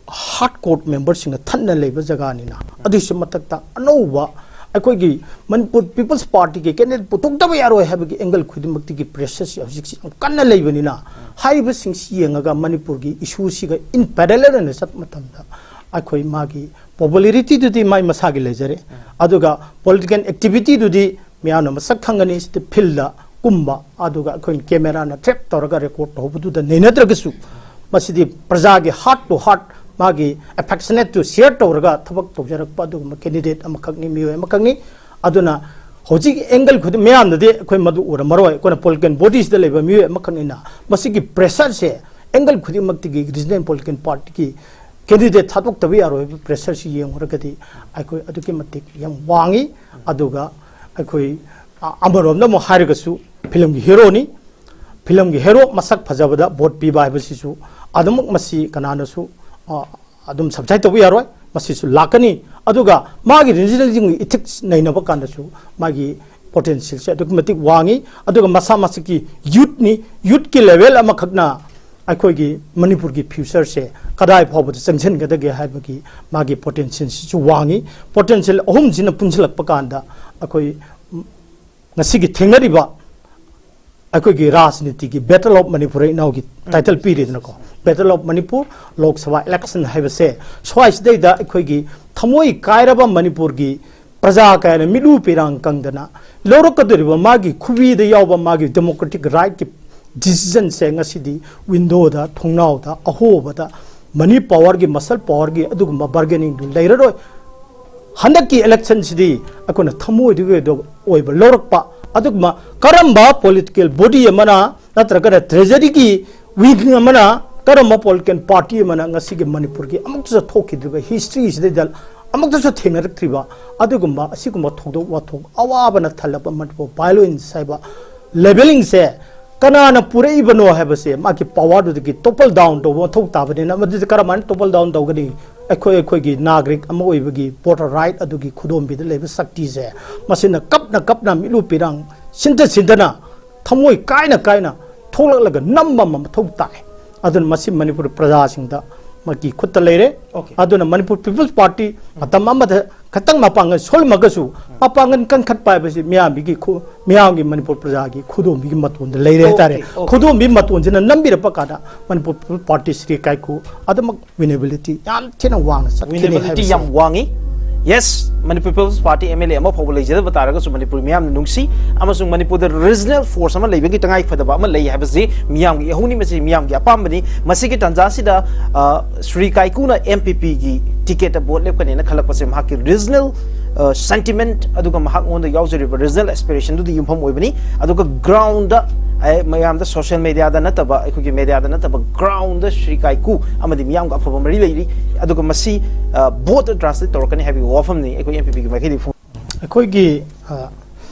ꯍꯥꯔꯗ ꯀꯣꯔ ꯃꯦꯝꯕꯔꯁꯤꯡꯅ ꯊꯟꯅ ꯂꯩꯕ ꯖꯒꯥꯅꯤꯅ, ꯑꯗꯨꯒꯤꯁꯨ ꯃꯊꯛꯇ ꯑꯅꯧꯕ ꯑꯩꯈꯣꯏꯒꯤ ꯃꯅꯤꯄꯨꯔ ꯄꯤꯄꯜꯁ ꯄꯥꯔꯇꯤꯒꯤ ꯀꯦꯟꯗꯤꯗꯦꯠ ꯄꯨꯊꯣꯛꯇꯕ ꯌꯥꯔꯣꯏ ꯍꯥꯏꯕꯒꯤ ꯑꯦꯡꯒꯜ ꯈꯨꯗꯤꯡꯃꯛꯇꯒꯤ ꯄ꯭ꯔꯦꯁꯔꯁꯤ ꯍꯧꯖꯤꯛꯁꯤ ꯌꯥꯝ ꯀꯟꯅ ꯂꯩꯕꯅꯤꯅ, ꯍꯥꯏꯔꯤꯕꯁꯤꯡꯁꯤ ꯌꯦꯡꯉꯒ ꯃꯅꯤꯄꯨꯔꯒꯤ ꯏꯁꯨꯁꯤꯒ ꯏꯟ ꯄꯦꯔꯦꯂꯦꯜ ꯑꯣꯏꯅ ꯆꯠꯄ ꯃꯇꯝꯗ ꯑꯩꯈꯣꯏ ꯃꯥꯒꯤ ꯄꯣꯄꯨꯂꯦꯔꯤꯇꯤꯗꯨꯗꯤ ꯃꯥꯏ ꯃꯁꯥꯒꯤ ꯂꯩꯖꯔꯦ, ꯑꯗꯨꯒ ꯄꯣꯂꯤꯇꯤꯀꯦꯜ ꯑꯦꯛꯇꯤꯚꯤꯇꯤꯗꯨꯗꯤ ꯃꯤꯌꯥꯝꯅ ꯃꯁꯛ ꯈꯪꯒꯅꯤ, ꯁꯤꯗ ꯐꯤꯜꯗ ꯀꯨꯝꯕ, ꯑꯗꯨꯒ ꯑꯩꯈꯣꯏꯅ ꯀꯦꯃꯦꯔꯥꯅ ꯇ꯭ꯔꯦꯞ ꯇꯧꯔꯒ ꯔꯦꯀꯣꯔꯗ ꯇꯧꯕꯗꯨꯗ ꯅꯩꯅꯗ꯭ꯔꯒꯁꯨ, ꯃꯁꯤꯗꯤ ꯄ꯭ꯔꯖꯥꯒꯤ ꯍꯥꯔꯠ ꯇꯨ ꯍꯥꯔꯠ, ꯃꯥꯒꯤ ꯑꯦꯐꯦꯛꯁꯅꯦꯠꯇꯨ ꯁꯤꯌꯔ ꯇꯧꯔꯒ ꯊꯕꯛ ꯇꯧꯖꯔꯛꯄ ꯑꯗꯨꯒꯨꯝꯕ ꯀꯦꯟꯗꯤꯗꯦꯠ ꯑꯃꯈꯛꯅꯤ, ꯃꯤꯑꯣꯏ ꯑꯃꯈꯛꯅꯤ꯫ ꯑꯗꯨꯅ ꯍꯧꯖꯤꯛ ꯑꯦꯡꯒꯜ ꯈꯨꯗꯤꯡ ꯃꯌꯥꯝꯅꯗꯤ ꯑꯩꯈꯣꯏ ꯃꯗꯨ ꯎꯔꯝꯃꯔꯣꯏ꯫ ꯑꯩꯈꯣꯏꯅ ꯄꯣꯂꯤꯇꯤꯀꯦꯜ ꯕꯣꯗꯤꯁꯤꯗ ꯂꯩꯕ ꯃꯤꯑꯣꯏ ꯑꯃꯈꯛꯅꯤꯅ ꯃꯁꯤꯒꯤ ꯄ꯭ꯔꯦꯁꯔꯁꯦ ꯑꯦꯡꯒꯜ ꯈꯨꯗꯤꯡꯃꯛꯇꯒꯤ ꯔꯤꯖꯅꯦꯜ ꯄꯣꯂꯤꯇꯤꯀꯦꯜ ꯄꯥꯔꯇꯤꯒꯤ ꯀꯦꯟꯗꯤꯗꯦꯠ ꯊꯥꯗꯣꯛꯇꯕ ꯌꯥꯔꯣꯏ ꯍꯥꯏꯕ ꯄ꯭ꯔꯦꯁꯔꯁꯤ ꯌꯦꯡꯉꯨꯔꯒꯗꯤ ꯑꯩꯈꯣꯏ ꯑꯗꯨꯛꯀꯤ ꯃꯇꯤꯛ ꯌꯥꯝ ꯋꯥꯡꯉꯤ꯫ ꯑꯗꯨꯒ ꯑꯩꯈꯣꯏ, ꯑ-, ꯑꯃꯔꯣꯝꯗ ꯑꯃꯨꯛ ꯍꯥꯏꯔꯒꯁꯨ ꯐꯤꯂꯝꯒꯤ ꯍꯦꯔꯣꯅꯤ, ꯐꯤꯂꯝꯒꯤ ꯍꯦꯔꯣ ꯃꯁꯛ ꯐꯖꯕꯗ ꯚꯣꯠ ꯄꯤꯕ ꯍꯥꯏꯕꯁꯤꯁꯨ ꯑꯗꯨꯃꯛ ꯃꯁꯤ ꯀꯅꯥꯅꯁꯨ, ꯑ, ꯑꯗꯨꯝ ꯁꯕꯁꯥꯏꯠ ꯇꯧꯕ ꯌꯥꯔꯣꯏ, ꯃꯁꯤꯁꯨ ꯂꯥꯛꯀꯅꯤ꯫ ꯑꯗꯨꯒ ꯃꯥꯒꯤ ꯔꯤꯖꯅꯦꯜꯁꯤꯡꯒꯤ ꯏꯊꯤꯛꯁ ꯅꯩꯅꯕ ꯀꯥꯟꯗꯁꯨ ꯃꯥꯒꯤ ꯄꯣꯇꯦꯟꯁꯤꯌꯦꯜꯁꯦ ꯑꯗꯨꯛꯀꯤ ꯃꯇꯤꯛ ꯋꯥꯡꯉꯤ꯫ ꯑꯗꯨꯒ ꯃꯁꯥ ꯃꯁꯥꯒꯤ ꯌꯨꯠꯅꯤ, ꯌꯨꯠꯀꯤ ꯂꯦꯚꯦꯜ ꯑꯃꯈꯛꯅ ꯑꯩꯈꯣꯏꯒꯤ ꯃꯅꯤꯄꯨꯔꯒꯤ ꯐ꯭ꯌꯨꯆꯔꯁꯦ ꯀꯗꯥꯏ ꯐꯥꯎꯕꯗ ꯆꯪꯁꯤꯟꯒꯗꯒꯦ ꯍꯥꯏꯕꯒꯤ ꯃꯥꯒꯤ ꯄꯣꯇꯦꯟꯁꯤꯌꯦꯜꯁꯤꯁꯨ ꯋꯥꯡꯉꯤ꯫ ꯄꯣꯇꯦꯟꯁꯤꯌꯦꯜ ꯑꯍꯨꯝꯁꯤꯅ ꯄꯨꯟꯁꯤꯜꯂꯛꯄ ꯀꯥꯟꯗ ꯑꯩꯈꯣꯏ ꯉꯁꯤꯒꯤ ꯊꯦꯡꯅꯔꯤꯕ ꯑꯩꯈꯣꯏꯒꯤ ꯔꯥꯖꯅꯤꯇꯤꯒꯤ ꯕꯦꯇꯜ ꯑꯣꯐ ꯃꯅꯤꯄꯨꯔ ꯏꯅꯥꯎꯒꯤ ꯇꯥꯏꯇꯜ ꯄꯤꯔꯤꯗꯅꯀꯣ, battle of Manipur Lok Sabha election ꯍꯥꯏꯕꯁꯦ ꯁ꯭ꯋꯥꯏꯁꯤꯗꯩꯗ ꯑꯩꯈꯣꯏꯒꯤ ꯊꯃꯣꯏ ꯀꯥꯏꯔꯕ ꯃꯅꯤꯄꯨꯔꯒꯤ ꯄ꯭ꯔꯖꯥ ꯀꯌꯥꯅ ꯃꯤꯠꯂꯨ ꯄꯤꯔꯥꯡ ꯀꯪꯗꯅ ꯂꯧꯔꯛꯀꯗꯧꯔꯤꯕ ꯃꯥꯒꯤ ꯈꯨꯕꯤꯗ ꯌꯥꯎꯕ ꯃꯥꯒꯤ ꯗꯦꯃꯣꯀ꯭ꯔꯦꯇꯤꯛ ꯔꯥꯏꯠꯀꯤ ꯗꯤꯁꯤꯖꯟꯁꯦ ꯉꯁꯤꯗꯤ ꯋꯤꯟꯗꯣꯗ, ꯊꯣꯡꯅꯥꯎꯗ, ꯑꯍꯣꯕꯗ ꯃꯅꯤ ꯄꯥꯋꯔꯒꯤ, ꯃꯁꯜ ꯄꯥꯋꯔꯒꯤ ꯑꯗꯨꯒꯨꯝꯕ ꯕꯥꯔꯒꯦꯅꯤꯡꯗꯨ ꯂꯩꯔꯔꯣꯏ꯫ ꯍꯟꯗꯛꯀꯤ ꯏꯂꯦꯛꯁꯟꯁꯤꯗꯤ ꯑꯩꯈꯣꯏꯅ ꯊꯃꯣꯏꯗꯨꯒꯤ ꯑꯣꯏꯕ ꯂꯧꯔꯛꯄ, ꯑꯗꯨꯒꯨꯝꯕ ꯀꯔꯝꯕ ꯄꯣꯂꯤꯇꯤꯀꯦꯜ ꯕꯣꯗꯤ ꯑꯃꯅ ꯅꯠꯇ꯭ꯔꯒꯅ ꯇ꯭ꯔꯦꯖꯔꯤꯒꯤ ꯋꯤꯡ ꯑꯃꯅ, ꯀꯔꯝꯕ ꯄꯣꯂꯤꯇꯤꯀꯦꯜ ꯄꯥꯔꯇꯤ ꯑꯃꯅ ꯉꯁꯤꯒꯤ ꯃꯅꯤꯄꯨꯔꯒꯤ ꯑꯃꯨꯛꯇꯁꯨ ꯊꯣꯛꯈꯤꯗ꯭ꯔꯤꯕ ꯍꯤꯁꯇ꯭ꯔꯤꯁꯤꯗꯩꯗ ꯑꯃꯨꯛꯇꯁꯨ ꯊꯦꯡꯅꯔꯛꯇ꯭ꯔꯤꯕ ꯑꯗꯨꯒꯨꯝꯕ, ꯑꯁꯤꯒꯨꯝꯕ ꯊꯧꯗꯣꯛ ꯋꯥꯊꯣꯛ ꯑꯋꯥꯕꯅ ꯊꯜꯂꯕ ꯃꯅꯤꯄꯨꯔ ꯚꯥꯏꯑꯣꯂꯦꯟꯁ ꯍꯥꯏꯕ ꯂꯦꯕꯦꯂꯤꯡꯁꯦ ꯀꯅꯥꯅ ꯄꯨꯔꯛꯏꯕꯅꯣ ꯍꯥꯏꯕꯁꯦ ꯃꯥꯒꯤ ꯄꯥꯋꯔꯗꯨꯗꯒꯤ ꯇꯣꯄꯜ ꯗꯥꯎꯟ ꯇꯧꯕ ꯃꯊꯧ ꯇꯥꯕꯅꯤꯅ, ꯃꯗꯨꯗꯤ ꯀꯔꯝꯍꯥꯏꯅ ꯇꯣꯄꯜ ꯗꯥꯎꯟ ꯇꯧꯒꯅꯤ? ꯑꯩꯈꯣꯏ, ꯑꯩꯈꯣꯏꯒꯤ ꯅꯥꯒꯔꯤꯛ ꯑꯃ ꯑꯣꯏꯕꯒꯤ ꯚꯣꯇꯔ ꯔꯥꯏꯠ ꯑꯗꯨꯒꯤ ꯈꯨꯗꯣꯝꯕꯤꯗ ꯂꯩꯕ ꯁꯛꯇꯤꯁꯦ ꯃꯁꯤꯅ ꯀꯞꯅ ꯀꯞꯅ ꯃꯤꯠꯂꯨ ꯄꯤꯔꯥꯡ ꯁꯤꯟꯗ ꯁꯤꯟꯗꯅ ꯊꯃꯣꯏ ꯀꯥꯏꯅ ꯀꯥꯏꯅ ꯊꯣꯛꯂꯛꯂꯒ ꯅꯝꯕ ꯑꯃ ꯃꯊꯧ ꯇꯥꯏ꯫ ꯑꯗꯨꯅ ꯃꯁꯤ ꯃꯅꯤꯄꯨꯔ ꯄ꯭ꯔꯖꯥꯁꯤꯡꯗ ꯃꯒꯤ ꯈꯨꯠꯇ ꯂꯩꯔꯦ꯫ Okay. ꯑꯗꯨꯅ ꯃꯅꯤꯄꯨꯔ ꯄꯤꯄꯜꯁ ꯄꯥꯔꯇꯤ ꯃꯇꯝ ꯑꯃꯗ ꯈꯤꯇꯪ ꯃꯄꯥꯡꯒꯜ ꯁꯣꯜꯂꯝꯃꯒꯁꯨ ꯃꯄꯥꯡꯒꯜ ꯀꯟꯈꯠꯄ ꯍꯥꯏꯕꯁꯤ ꯃꯤꯌꯥꯝꯒꯤ ꯈꯨ-, ꯃꯤꯌꯥꯝꯒꯤ ꯃꯅꯤꯄꯨꯔ ꯄ꯭ꯔꯖꯥꯒꯤ ꯈꯨꯗꯣꯝꯕꯤꯒꯤ ꯃꯇꯣꯟꯗ ꯂꯩꯔꯦ ꯍꯥꯏꯇꯥꯔꯦ꯫ Okay, okay. ꯈꯨꯗꯣꯝꯕꯤ ꯃꯇꯣꯟꯁꯤꯅ ꯅꯝꯕꯤꯔꯛꯄ ꯀꯥꯟꯗ ꯃꯅꯤꯄꯨꯔ ꯄꯤꯄꯜꯁ ꯄꯥꯔꯇꯤ ꯁ꯭ꯔꯤ ꯀꯥꯏꯀꯨ ꯑꯗꯨꯃꯛ ꯋꯤꯅꯦꯕꯤꯂꯤꯇꯤ ꯌꯥꯝ ꯊꯤꯅ ꯋꯥꯡꯅ ꯆꯠꯀꯅꯤ ꯋꯤꯅꯦꯕꯤꯂꯤꯇꯤ ꯍꯥꯏꯕꯁꯤ꯫ ꯌꯥꯝ ꯋꯥꯡꯉꯤ꯫ Yes, Manipur peoples party M L A ꯑꯃ ꯐꯥꯎꯕ ꯂꯩꯖꯗꯕ ꯇꯥꯔꯒꯁꯨ ꯃꯅꯤꯄꯨꯔ ꯃꯤꯌꯥꯝꯅ ꯅꯨꯡꯁꯤ, ꯑꯃꯁꯨꯡ ꯃꯅꯤꯄꯨꯔꯗ ꯔꯤꯖꯅꯦꯜ ꯐꯣꯔꯁ ꯑꯃ ꯂꯩꯕꯒꯤ ꯇꯉꯥꯏ ꯐꯗꯕ ꯑꯃ ꯂꯩ ꯍꯥꯏꯕꯁꯤ ꯃꯤꯌꯥꯝꯒꯤ ꯏꯍꯧꯅꯤ, ꯃꯁꯤ ꯃꯤꯌꯥꯝꯒꯤ ꯑꯄꯥꯝꯕꯅꯤ꯫ ꯃꯁꯤꯒꯤ ꯇꯥꯟꯖꯥꯁꯤꯗ, ꯑ, ꯁ꯭ꯔꯤ ꯀꯥꯏꯀꯨꯅ ꯑꯦꯝ ꯄꯤ ꯄꯤꯒꯤ ꯇꯤꯀꯦꯠꯇ ꯚꯣꯠ ꯂꯦꯞꯀꯅꯦꯅ ꯈꯜꯂꯛꯄꯁꯦ ꯃꯍꯥꯛꯀꯤ ꯔꯤꯖꯅꯦꯜ, ꯑ, ꯁꯦꯟꯇꯤꯃꯦꯟꯠ ꯑꯗꯨꯒ ꯃꯍꯥꯛꯉꯣꯟꯗ ꯌꯥꯎꯖꯔꯤꯕ ꯔꯤꯖꯅꯦꯜ ꯑꯦꯁꯄꯤꯔꯦꯁꯟꯗꯨꯗ ꯌꯨꯝꯐꯝ ꯑꯣꯏꯕꯅꯤ꯫ ꯑꯗꯨꯒ ꯒ꯭ꯔꯥꯎꯟꯗ, ꯑ, ꯃꯌꯥꯝꯗ, ꯁꯣꯁꯤꯌꯦꯜ ꯃꯦꯗꯤꯌꯥꯗ ꯅꯠꯇꯕ, ꯑꯩꯈꯣꯏꯒꯤ ꯃꯦꯗꯤꯌꯥꯗ ꯅꯠꯇꯕ, ꯒ꯭ꯔꯥꯎꯟꯗ ꯁ꯭ꯔꯤ ꯀꯥꯏꯀꯨ ꯑꯃꯗꯤ ꯃꯤꯌꯥꯝꯒ ꯑꯐꯕ ꯃꯔꯤ ꯂꯩꯔꯤ꯫ ꯑꯗꯨꯒ ꯃꯁꯤ, ꯑ, ꯚꯣꯠꯇ ꯇ꯭ꯔꯥꯟꯁꯂꯦꯠ ꯇꯧꯔꯛꯀꯅꯤ ꯍꯥꯏꯕꯒꯤ ꯋꯥꯐꯝꯅꯤ ꯑꯩꯈꯣꯏ ꯑꯦꯝ ꯄꯤ ꯄꯤꯒꯤ ꯃꯥꯏꯀꯩꯗꯒꯤ ꯐꯣꯡ- ꯑꯩꯈꯣꯏꯒꯤ, ꯑ,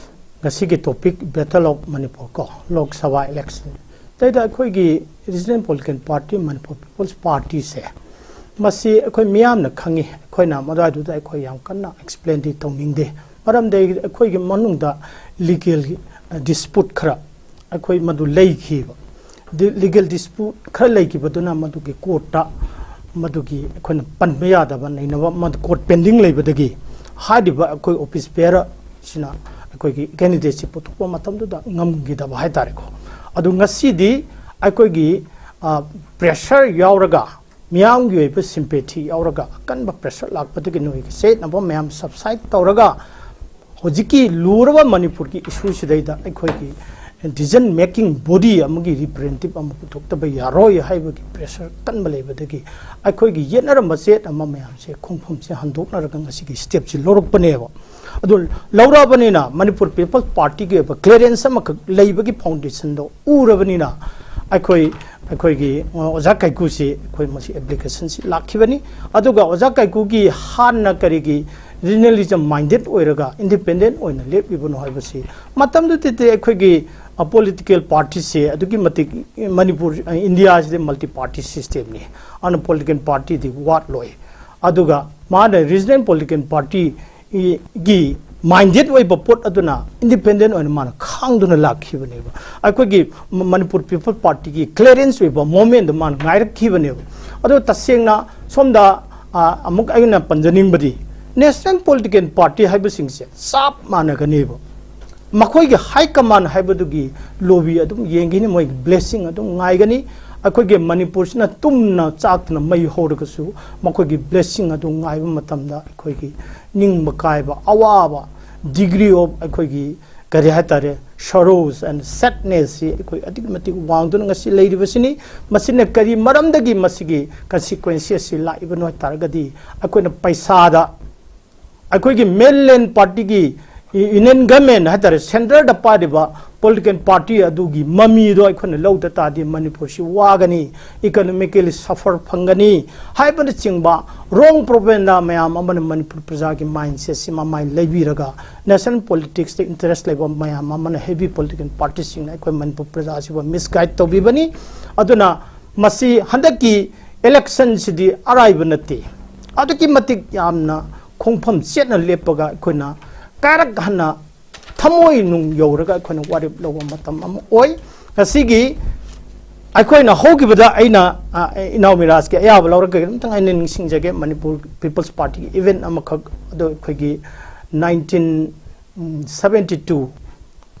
ꯉꯁꯤꯒꯤ ꯇꯣꯄꯤꯛ ꯕꯦꯇꯜ ꯑꯣꯐ ꯃꯅꯤꯄꯨꯔ ꯀꯣ, ꯂꯣꯛ ꯁꯚꯥ ꯏꯂꯦꯛꯁꯟ, ꯇꯩꯗ ꯑꯩꯈꯣꯏꯒꯤ regional political party Manipur people's ꯄꯥꯔꯇꯤꯁꯦ ꯃꯁꯤ ꯑꯩꯈꯣꯏ ꯃꯤꯌꯥꯝꯅ ꯈꯪꯉꯤ꯫ ꯑꯩꯈꯣꯏꯅ ꯃꯗꯨꯋꯥꯏꯗꯨꯗ ꯑꯩꯈꯣꯏ ꯌꯥꯝ ꯀꯟꯅ ꯑꯦꯛꯁꯄ꯭ꯂꯦꯟꯗꯤ ꯇꯧꯅꯤꯡꯗꯦ꯫ ꯃꯔꯝꯗꯤ ꯑꯩꯈꯣꯏꯒꯤ ꯃꯅꯨꯡꯗ ꯂꯤꯒꯦꯜ ꯗꯤꯁꯄ꯭ꯌꯨꯠ ꯈꯔ ꯑꯩꯈꯣꯏ ꯃꯗꯨ ꯂꯩꯈꯤꯕ꯫ ꯂꯤꯒꯦꯜ ꯗꯤꯁꯄ꯭ꯌꯨꯠ ꯈꯔ ꯂꯩꯈꯤꯕꯗꯨꯅ ꯃꯗꯨꯒꯤ ꯀꯣꯔꯠꯇ ꯃꯗꯨꯒꯤ ꯑꯩꯈꯣꯏꯅ ꯄꯟꯕ ꯌꯥꯗꯕ ꯅꯩꯅꯕ ꯑꯃ ꯀꯣꯔꯠ ꯄꯦꯟꯗꯤꯡ ꯂꯩꯕꯗꯒꯤ ꯍꯥꯏꯔꯤꯕ ꯑꯩꯈꯣꯏ ꯑꯣꯐꯤꯁ ꯕꯦꯌꯔꯁꯤꯅ ꯑꯩꯈꯣꯏꯒꯤ ꯀꯦꯟꯗꯤꯗꯦꯠꯁꯤ ꯄꯨꯊꯣꯛꯄ ꯃꯇꯝꯗꯨꯗ ꯉꯝꯈꯤꯗꯕ ꯍꯥꯏꯇꯥꯔꯦꯀꯣ꯫ ꯑꯗꯨ ꯉꯁꯤꯗꯤ ꯑꯩꯈꯣꯏꯒꯤ ꯄ꯭ꯔꯦꯁꯔ ꯌꯥꯎꯔꯒ ꯃꯤꯌꯥꯝꯒꯤ ꯑꯣꯏꯕ ꯁꯤꯝꯄꯦꯊꯤ ꯌꯥꯎꯔꯒ ꯑꯀꯟꯕ ꯄ꯭ꯔꯦꯁꯔ ꯂꯥꯛꯄꯗꯒꯤ ꯅꯣꯏꯒꯤ ꯆꯌꯦꯠꯅꯕ ꯃꯌꯥꯝ ꯁꯕꯁꯥꯏꯠ ꯇꯧꯔꯒ ꯍꯧꯖꯤꯛꯀꯤ ꯂꯨꯔꯕ ꯃꯅꯤꯄꯨꯔꯒꯤ ꯏꯁꯨꯁꯤꯗꯩꯗ ꯑꯩꯈꯣꯏꯒꯤ ꯗꯤꯁꯤꯖꯟ ꯃꯦꯀꯤꯡ ꯕꯣꯗꯤ ꯑꯃꯒꯤ ꯔꯤꯄ꯭ꯔꯖꯦꯟꯇꯦꯇꯤꯚ ꯑꯃ ꯄꯨꯊꯣꯛꯇꯕ ꯌꯥꯔꯣꯏ ꯍꯥꯏꯕꯒꯤ ꯄ꯭ꯔꯦꯁꯔ ꯀꯟꯕ ꯂꯩꯕꯗꯒꯤ ꯑꯩꯈꯣꯏꯒꯤ ꯌꯦꯠꯅꯔꯝꯕ ꯆꯌꯦꯠꯅꯕ ꯃꯌꯥꯝꯁꯦ ꯈꯣꯡꯐꯝꯁꯦ ꯍꯟꯗꯣꯛꯅꯔꯒ ꯉꯁꯤꯒꯤ ꯁ꯭ꯇꯦꯞꯁꯤ ꯂꯧꯔꯛꯄꯅꯦꯕ꯫ ꯑꯗꯨ ꯂꯧꯔꯛꯑꯕꯅꯤꯅ ꯃꯅꯤꯄꯨꯔ ꯄꯤꯄꯜꯁ ꯄꯥꯔꯇꯤꯒꯤ ꯑꯣꯏꯕ ꯀ꯭ꯂꯤꯌꯥꯔꯦꯟꯁ ꯑꯃꯈꯛ ꯂꯩꯕꯒꯤ ꯐꯥꯎꯟꯗꯦꯁꯟꯗꯣ ꯎꯔꯕꯅꯤꯅ ꯑꯩꯈꯣꯏ ꯑꯩꯈꯣꯏꯒꯤ ꯑꯣꯖꯥ ꯀꯥꯏꯀꯨꯁꯤ ꯑꯩꯈꯣꯏ ꯃꯁꯤ ꯑꯦꯄ꯭ꯂꯤꯀꯦꯁꯟꯁꯤ ꯂꯥꯛꯈꯤꯕꯅꯤ꯫ ꯑꯗꯨꯒ ꯑꯣꯖꯥ ꯀꯥꯏꯀꯨꯒꯤ ꯍꯥꯟꯅ ꯀꯔꯤꯒꯤ ꯔꯤꯖꯅꯦꯂꯤꯖꯝ ꯃꯥꯏꯟꯗꯦꯠ ꯑꯣꯏꯔꯒ ꯏꯟꯗꯤꯄꯦꯟꯗꯦꯟ ꯑꯣꯏꯅ ꯂꯦꯞꯂꯤꯕꯅꯣ ꯍꯥꯏꯕꯁꯤ ꯃꯇꯝꯗꯨꯗꯗꯤ ꯑꯩꯈꯣꯏꯒꯤ ꯄꯣꯂꯤꯇꯤꯀꯦꯜ ꯄꯥꯔꯇꯤꯁꯦ ꯑꯗꯨꯛꯀꯤ ꯃꯇꯤꯛ ꯃꯅꯤꯄꯨꯔ ꯏꯟꯗꯤꯌꯥꯁꯤꯗ ꯃꯜꯇꯤ ꯄꯥꯔꯇꯤ ꯁꯤꯁꯇꯦꯝꯅꯤ꯫ ꯑꯗꯨꯅ ꯄꯣꯂꯤꯇꯤꯀꯦꯜ ꯄꯥꯔꯇꯤꯗꯤ ꯋꯥꯠꯂꯣꯏ꯫ ꯑꯗꯨꯒ ꯃꯥꯅ ꯔꯤꯖꯅꯦꯜ ꯄꯣꯂꯤꯇꯤꯀꯦꯜ ꯄꯥꯔꯇꯤ ꯒꯤ ꯃꯥꯏꯟꯗꯦꯠ ꯑꯣꯏꯕ ꯄꯣꯠ ꯑꯗꯨꯅ ꯏꯟꯗꯤꯄꯦꯟꯗꯦꯟ ꯑꯣꯏꯅ ꯃꯥꯅ ꯈꯥꯡꯗꯨꯅ ꯂꯥꯛꯈꯤꯕꯅꯦꯕ꯫ ꯑꯩꯈꯣꯏꯒꯤ ꯃꯅꯤꯄꯨꯔ ꯄꯤꯄꯜ ꯄꯥꯔꯇꯤꯒꯤ ꯀ꯭ꯂꯤꯌꯥꯔꯦꯟꯁ ꯑꯣꯏꯕ ꯃꯣꯃꯦꯟꯗꯣ ꯃꯥꯅ ꯉꯥꯏꯔꯛꯈꯤꯕꯅꯦꯕ꯫ ꯑꯗꯣ ꯇꯁꯦꯡꯅ ꯁꯣꯝꯗ ꯑꯃꯨꯛ ꯑꯩꯅ ꯄꯟꯖꯅꯤꯡꯕꯗꯤ ꯅꯦꯁꯅꯦꯜ ꯄꯣꯂꯤꯇꯤꯀꯦꯜ ꯄꯥꯔꯇꯤ ꯍꯥꯏꯕꯁꯤꯡꯁꯦ ꯆꯞ ꯃꯥꯟꯅꯒꯅꯦꯕ꯫ ꯃꯈꯣꯏꯒꯤ ꯍꯥꯏ ꯀꯃꯥꯟ ꯍꯥꯏꯕꯗꯨꯒꯤ ꯂꯣꯕꯤ ꯑꯗꯨꯝ ꯌꯦꯡꯒꯅꯤ, ꯃꯣꯏꯒꯤ ꯕ꯭ꯂꯦꯁꯤꯡ ꯑꯗꯨꯝ ꯉꯥꯏꯒꯅꯤ꯫ ꯑꯩꯈꯣꯏꯒꯤ ꯃꯅꯤꯄꯨꯔꯁꯤꯅ ꯇꯨꯝꯅ ꯆꯥꯛꯇꯅ ꯃꯩ ꯍꯧꯔꯒꯁꯨ ꯃꯈꯣꯏꯒꯤ ꯕ꯭ꯂꯦꯁꯤꯡ ꯑꯗꯨ ꯉꯥꯏꯕ ꯃꯇꯝꯗ ꯑꯩꯈꯣꯏꯒꯤ ꯅꯤꯡꯕ ꯀꯥꯏꯕ, ꯑꯋꯥꯕ, degree of ꯑꯩꯈꯣꯏꯒꯤ ꯀꯔꯤ ꯍꯥꯏꯇꯥꯔꯦ, sorrows and sadnessꯁꯤ ꯑꯩꯈꯣꯏ ꯑꯗꯨꯛꯀꯤ ꯃꯇꯤꯛ ꯋꯥꯡꯗꯨꯅ ꯉꯁꯤ ꯂꯩꯔꯤꯕꯁꯤꯅꯤ꯫ ꯃꯁꯤꯅ ꯀꯔꯤ ꯃꯔꯝꯗꯒꯤ ꯃꯁꯤꯒꯤ ꯀꯟꯁꯤꯀ꯭ꯋꯦꯟꯁꯦꯁꯁꯤ ꯂꯥꯛꯏꯕꯅꯣ ꯍꯥꯏ ꯇꯥꯔꯒꯗꯤ ꯑꯩꯈꯣꯏꯅ ꯄꯩꯁꯥꯗ ꯑꯩꯈꯣꯏꯒꯤ ꯃꯦꯟꯂꯦꯟ ꯄꯥꯔꯇꯤꯒꯤ ꯌꯨꯅꯤꯌꯟ ꯒꯃꯦꯟ ꯍꯥꯏꯇꯥꯔꯦ, ꯁꯦꯟꯇꯔꯗ ꯄꯥꯏꯔꯤꯕ ꯄꯣꯂꯤꯇꯤꯀꯦꯜ ꯄꯥꯔꯇꯤ ꯑꯗꯨꯒꯤ ꯃꯃꯤꯗꯣ ꯑꯩꯈꯣꯏꯅ ꯂꯧꯗ ꯇꯥꯔꯗꯤ ꯃꯅꯤꯄꯨꯔꯁꯤ ꯋꯥꯒꯅꯤ, ꯏꯀꯣꯅꯣꯃꯤꯀꯦꯜꯂꯤ ꯁꯐꯔ ꯐꯪꯒꯅꯤ ꯍꯥꯏꯕꯅꯆꯤꯡꯕ ꯔꯣꯡ ꯄ꯭ꯔꯣꯄꯦꯒꯦꯟꯗꯥ ꯃꯌꯥꯝ ꯑꯃꯅ ꯃꯅꯤꯄꯨꯔ ꯄ꯭ꯔꯖꯥꯒꯤ ꯃꯥꯏꯟꯁꯦꯠꯁꯤ ꯃꯃꯥꯏ ꯂꯩꯕꯤꯔꯒ ꯅꯦꯁꯅꯦꯜ ꯄꯣꯂꯤꯇꯤꯛꯁꯇ ꯏꯟꯇꯔꯦꯁ ꯂꯩꯕ ꯃꯌꯥꯝ ꯑꯃꯅ ꯍꯦꯚꯤ ꯄꯣꯂꯤꯇꯤꯀꯦꯜ ꯄꯥꯔꯇꯤꯁꯤꯡꯅ ꯑꯩꯈꯣꯏ ꯃꯅꯤꯄꯨꯔ ꯄ꯭ꯔꯖꯥꯁꯤꯕꯨ ꯃꯤꯁꯒꯥꯏꯗ ꯇꯧꯕꯤꯕꯅꯤ꯫ ꯑꯗꯨꯅ ꯃꯁꯤ ꯍꯟꯗꯛꯀꯤ ꯏꯂꯦꯛꯁꯟꯁꯤꯗꯤ ꯑꯔꯥꯏꯕ ꯅꯠꯇꯦ꯫ ꯑꯗꯨꯛꯀꯤ ꯃꯇꯤꯛ ꯌꯥꯝꯅ ꯈꯣꯡꯐꯝ ꯆꯦꯠꯅ ꯂꯦꯞꯄꯒ ꯑꯩꯈꯣꯏꯅ ꯀꯥꯔꯛ ꯍꯟꯅ ꯊꯃꯣꯏ ꯅꯨꯡ ꯌꯧꯔꯒ ꯑꯩꯈꯣꯏꯅ ꯋꯥꯔꯦꯞ ꯂꯧꯕ ꯃꯇꯝ ꯑꯃ ꯑꯣꯏ꯫ ꯉꯁꯤꯒꯤ ꯑꯩꯈꯣꯏꯅ ꯍꯧꯈꯤꯕꯗ ꯑꯩꯅ, ꯑ, ꯏꯅꯥꯎ ꯃꯤꯔꯥꯖꯀꯤ ꯑꯌꯥꯕ ꯂꯧꯔꯒ ꯑꯝꯇꯪ ꯑꯩꯅ ꯅꯤꯡꯁꯤꯡꯖꯒꯦ꯫ ꯃꯅꯤꯄꯨꯔ ꯄꯤꯄꯜꯁ ꯄꯥꯔꯇꯤꯒꯤ ꯏꯚꯦꯟꯠ ꯑꯃꯈꯛ, ꯑꯗꯣ ꯑꯩꯈꯣꯏꯒꯤ nineteen seventy two,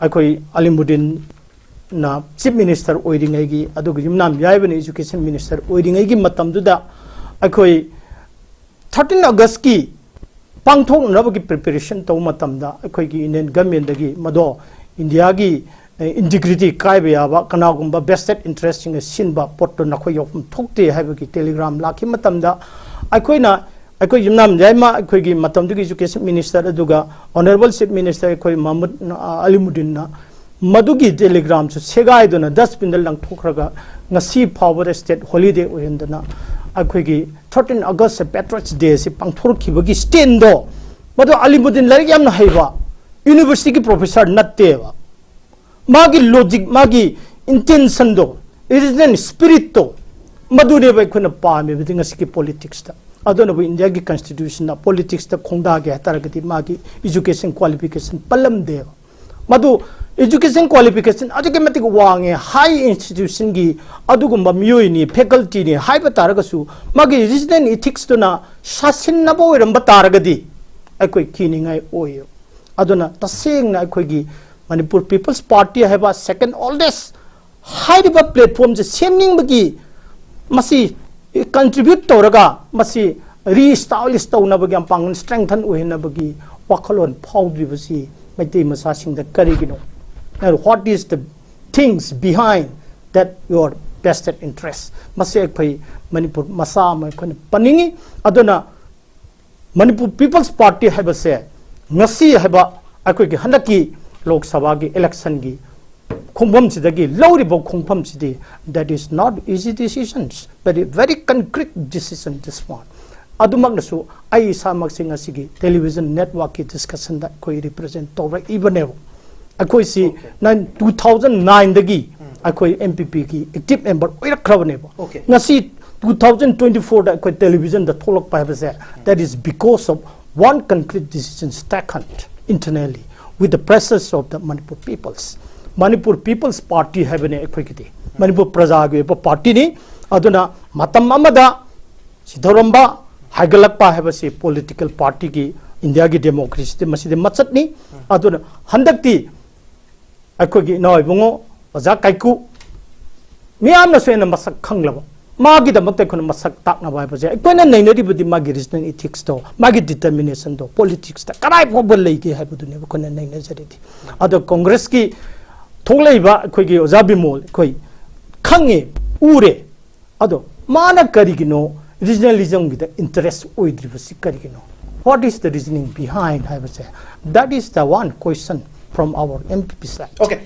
ꯑꯩꯈꯣꯏ ꯑꯂꯤꯃꯨꯗꯤꯟꯅ ꯆꯤꯐ ꯃꯤꯅꯤꯁꯇꯔ ꯑꯣꯏꯔꯤꯉꯩꯒꯤ, ꯑꯗꯨꯒ ꯌꯨꯝꯅꯥꯝ ꯌꯥꯏꯕꯅ ꯏꯖꯨꯀꯦꯁꯟ ꯃꯤꯅꯤꯁꯇꯔ ꯑꯣꯏꯔꯤꯉꯩꯒꯤ ꯃꯇꯝꯗꯨꯗ ꯑꯩꯈꯣꯏ thirteen Augustꯀꯤ ꯄꯥꯡꯊꯣꯛꯅꯅꯕꯒꯤ preparation ꯇꯧꯕ ꯃꯇꯝꯗ ꯑꯩꯈꯣꯏꯒꯤ ꯏꯟꯗꯤꯌꯟ ꯒꯚꯔꯟꯃꯦꯟꯠꯇꯒꯤ ꯃꯗꯣ ꯏꯟꯗꯤꯌꯥꯒꯤ, ꯑꯦ, ꯏꯟꯇꯤꯒ꯭ꯔꯤꯇꯤ ꯀꯥꯏꯕ ꯌꯥꯕ, ꯀꯅꯥꯒꯨꯝꯕ ꯚꯦꯁꯇꯦꯠ ꯏꯟꯇꯔꯦꯁꯁꯤꯡꯅ ꯁꯤꯟꯕ ꯄꯣꯠꯇꯣ ꯅꯈꯣꯏ ꯌꯥꯎꯐꯝ ꯊꯣꯛꯇꯦ ꯍꯥꯏꯕꯒꯤ ꯇꯦꯂꯤꯒ꯭ꯔꯥꯝ ꯂꯥꯛꯈꯤꯕ ꯃꯇꯝꯗ ꯑꯩꯈꯣꯏꯅ, ꯑꯩꯈꯣꯏ ꯌꯨꯝꯅꯥꯝ ꯌꯥꯏꯃ, ꯑꯩꯈꯣꯏꯒꯤ ꯃꯇꯝꯗꯨꯒꯤ ꯏꯖꯨꯀꯦꯁꯟ ꯃꯤꯅꯤꯁꯇꯔ, ꯑꯗꯨꯒ ꯑꯣꯅꯔꯦꯕꯜ ꯆꯤꯐ ꯃꯤꯅꯤꯁꯇꯔ ꯑꯩꯈꯣꯏ ꯃꯍꯃꯨꯗ, ꯑ, ꯑꯂꯤꯃꯨꯗꯤꯟꯅ ꯃꯗꯨꯒꯤ ꯇꯦꯂꯤꯒ꯭ꯔꯥꯝꯁꯨ ꯁꯦꯒꯥꯏꯗꯨꯅ ꯗꯁꯕꯤꯟꯗ ꯂꯪꯊꯣꯛꯈ꯭ꯔꯒ ꯉꯁꯤ ꯐꯥꯎꯕꯗ ꯁ꯭ꯇꯦꯠ ꯍꯣꯂꯤꯗꯦ ꯑꯣꯏꯍꯟꯗꯅ ꯑꯩꯈꯣꯏꯒꯤ thirteen August ꯄꯦꯇ꯭ꯔꯣꯏꯠꯁ ꯗꯦꯁꯤ ꯄꯥꯡꯊꯣꯔꯛꯈꯤꯕꯒꯤ ꯁ꯭ꯇꯦꯟꯗꯣ, ꯃꯗꯨ ꯑꯂꯤꯃꯨꯗꯤꯟ ꯂꯥꯏꯔꯤꯛ ꯌꯥꯝꯅ ꯍꯩꯕ ꯌꯨꯅꯤꯚꯔꯁꯤꯇꯤꯒꯤ ꯄ꯭ꯔꯣꯐꯦꯁꯔ ꯅꯠꯇꯦꯕ꯫ ꯃꯥꯒꯤ ꯂꯣꯖꯤꯛ, ꯃꯥꯒꯤ ꯏꯟꯇꯦꯟꯁꯟꯗꯣ, ꯑꯣꯔꯤꯖꯤꯅꯦꯜ ꯁ꯭ꯄꯤꯔꯤꯠꯇꯣ, ꯃꯗꯨꯅꯦꯕ ꯑꯩꯈꯣꯏꯅ ꯄꯥꯝꯃꯤꯕꯗꯤ ꯉꯁꯤꯒꯤ ꯄꯣꯂꯤꯇꯤꯛꯁꯇ꯫ ꯑꯗꯨꯅꯕꯨ ꯏꯟꯗꯤꯌꯥꯒꯤ ꯀꯟꯁꯇꯤꯇ꯭ꯌꯨꯁꯟꯅ ꯄꯣꯂꯤꯇꯤꯛꯁꯇ ꯈꯣꯡꯗꯥꯒꯦ ꯍꯥꯏꯇꯥꯔꯒꯗꯤ ꯃꯥꯒꯤ ꯏꯖꯨꯀꯦꯁꯟ ꯀ꯭ꯋꯥꯂꯤꯐꯤꯀꯦꯁꯟ ꯄꯜꯂꯝꯗꯦꯕ꯫ ꯃꯗꯨ ꯏꯖꯨꯀꯦꯁꯟ ꯀ꯭ꯋꯥꯂꯤꯐꯤꯀꯦꯁꯟ ꯑꯗꯨꯛꯀꯤ ꯃꯇꯤꯛ ꯋꯥꯡꯉꯦ, ꯍꯥꯏ ꯏꯟꯁꯇꯤꯇ꯭ꯌꯨꯁꯟꯒꯤ ꯑꯗꯨꯒꯨꯝꯕ ꯃꯤꯑꯣꯏꯅꯤ, ꯐꯦꯀꯜꯇꯤꯅꯤ ꯍꯥꯏꯕ ꯇꯥꯔꯒꯁꯨ, ꯃꯥꯒꯤ ꯔꯤꯖꯅꯦꯜ ꯏꯊꯤꯛꯁꯇꯨꯅ ꯁꯥꯁꯤꯟꯅꯕ ꯑꯣꯏꯔꯝꯕ ꯇꯥꯔꯒꯗꯤ ꯑꯩꯈꯣꯏ ꯀꯤꯅꯤꯡꯉꯥꯏ ꯑꯣꯏꯌꯦ꯫ ꯑꯗꯨꯅ ꯇꯁꯦꯡꯅ ꯑꯩꯈꯣꯏꯒꯤ ꯃꯅꯤꯄꯨꯔ ꯄꯤꯄꯜꯁ ꯄꯥꯔꯇꯤ ꯍꯥꯏꯕ second oldest ꯍꯥꯏꯔꯤꯕ ꯄ꯭ꯂꯦꯠꯐꯣꯝꯁꯦ ꯁꯦꯝꯅꯤꯡꯕꯒꯤ, ꯃꯁꯤ ꯀꯟꯇ꯭ꯔꯤꯕ꯭ꯌꯨꯠ ꯇꯧꯔꯒ ꯃꯁꯤ ꯔꯤꯏꯁꯇꯥꯕ꯭ꯂꯤꯁ ꯇꯧꯅꯕꯒꯤ, ꯃꯄꯥꯡꯒꯜ ꯁ꯭ꯇ꯭ꯔꯦꯡꯊꯟ ꯑꯣꯏꯍꯟꯅꯕꯒꯤ ꯋꯥꯈꯜꯂꯣꯟ ꯐꯥꯎꯗ꯭ꯔꯤꯕꯁꯤ ꯃꯩꯇꯩ ꯃꯆꯥꯁꯤꯡꯗ ꯀꯔꯤꯒꯤꯅꯣ? And what is the things behind that your vested interest? ꯃꯁꯤ ꯑꯩꯈꯣꯏ ꯃꯅꯤꯄꯨꯔ ꯃꯆꯥ ꯑꯃ ꯑꯩꯈꯣꯏꯅ ꯄꯟꯅꯤꯡꯉꯤ꯫ ꯑꯗꯨꯅ ꯃꯅꯤꯄꯨꯔ ꯄꯤꯄꯜꯁ ꯄꯥꯔꯇꯤ ꯍꯥꯏꯕꯁꯦ ꯉꯁꯤ ꯍꯥꯏꯕ ꯑꯩꯈꯣꯏꯒꯤ ꯍꯟꯗꯛꯀꯤ ꯂꯣꯛ ꯁꯚꯥꯒꯤ ꯏꯂꯦꯛꯁꯟꯒꯤ ꯈꯣꯡꯐꯝꯁꯤꯗꯒꯤ ꯂꯧꯔꯤꯕ ꯈꯣꯡꯐꯝꯁꯤꯗꯤ, that is not easy decisions, very, very concrete decision this one. ꯑꯗꯨꯃꯛꯅꯁꯨ ꯑꯩ ꯏꯁꯥꯃꯛꯁꯤ ꯉꯁꯤꯒꯤ ꯇꯦꯂꯤꯚꯤꯖꯟ ꯅꯦꯠꯋꯥꯔꯛꯀꯤ ꯗꯤꯁꯀꯁꯟꯗ ꯑꯩꯈꯣꯏ ꯔꯤꯄ꯭ꯔꯖꯦꯟ ꯇꯧꯔꯛꯏꯕꯅꯦꯕ꯫ ꯑꯩꯈꯣꯏꯁꯤ Okay. ꯅꯥꯏꯟ-, two thousand nineꯗꯒꯤ ꯑꯩꯈꯣꯏ M P Pꯒꯤ ꯑꯦꯛꯇꯤꯚ ꯃꯦꯝꯕꯔ ꯑꯣꯏꯔꯛꯈ꯭ꯔꯕꯅꯦꯕ꯫ Okay. ꯉꯁꯤ two thousand twenty-fourꯗ ꯑꯩꯈꯣꯏ televisionꯗ ꯊꯣꯛꯂꯛꯄ ꯍꯥꯏꯕꯁꯦ, that is because of one concrete decision taken internally with the presence of the Manipur peoples. Manipur People's Party ꯍꯥꯏꯕꯅꯦ ꯑꯩꯈꯣꯏꯒꯤꯗꯤ, ꯃꯅꯤꯄꯨꯔ ꯄ꯭ꯔꯖꯥꯒꯤ ꯑꯣꯏꯕ partyꯅꯤ꯫ ꯑꯗꯨꯅ ꯃꯇꯝ ꯑꯃꯗ ꯁꯤꯊꯧꯔꯝꯕ, ꯍꯥꯏꯒꯠꯂꯛꯄ ꯍꯥꯏꯕꯁꯤ political partyꯒꯤ, ꯏꯟꯗꯤꯌꯥꯒꯤ democracyꯗꯤ ꯃꯁꯤꯗꯤ ꯃꯆꯠꯅꯤ꯫ ꯑꯗꯨꯅ ꯍꯟꯗꯛꯇꯤ ꯑꯩꯈꯣꯏꯒꯤ ꯏꯅꯥꯎ ꯏꯕꯨꯡꯉꯣ ꯑꯣꯖꯥ ꯀꯥꯏꯀꯨ ꯃꯤꯌꯥꯝꯅꯁꯨ ꯍꯦꯟꯅ ꯃꯁꯛ ꯈꯪꯂꯕ, ꯃꯥꯒꯤꯗꯃꯛꯇ ꯑꯩꯈꯣꯏꯅ ꯃꯁꯛ ꯇꯥꯛꯅꯕ ꯍꯥꯏꯕꯁꯦ, ꯑꯩꯈꯣꯏꯅ ꯅꯩꯅꯔꯤꯕꯗꯤ ꯃꯥꯒꯤ reasoning ethicsꯇꯣ, ꯃꯥꯒꯤ determinationꯗꯣ, politicsꯇ ꯀꯗꯥꯏ ꯐꯥꯎꯕ ꯂꯩꯒꯦ ꯍꯥꯏꯕꯗꯨꯅꯦꯕ ꯑꯩꯈꯣꯏꯅ ꯅꯩꯅꯖꯔꯤꯗꯤ꯫ ꯑꯗꯣ Congressꯀꯤ ꯊꯣꯛꯂꯛꯏꯕ ꯑꯩꯈꯣꯏꯒꯤ ꯑꯣꯖꯥ ꯕꯤꯃꯣꯜ ꯑꯩꯈꯣꯏ ꯈꯪꯉꯦ, ꯎꯔꯦ꯫ ꯑꯗꯣ ꯃꯥꯅ ꯀꯔꯤꯒꯤꯅꯣ regionalismꯒꯤꯗ interest ꯑꯣꯏꯗ꯭ꯔꯤꯕꯁꯤ ꯀꯔꯤꯒꯤꯅꯣ? What is the reasoning behind ꯍꯥꯏꯕꯁꯦ, that is the one question from our M P P side. Okay,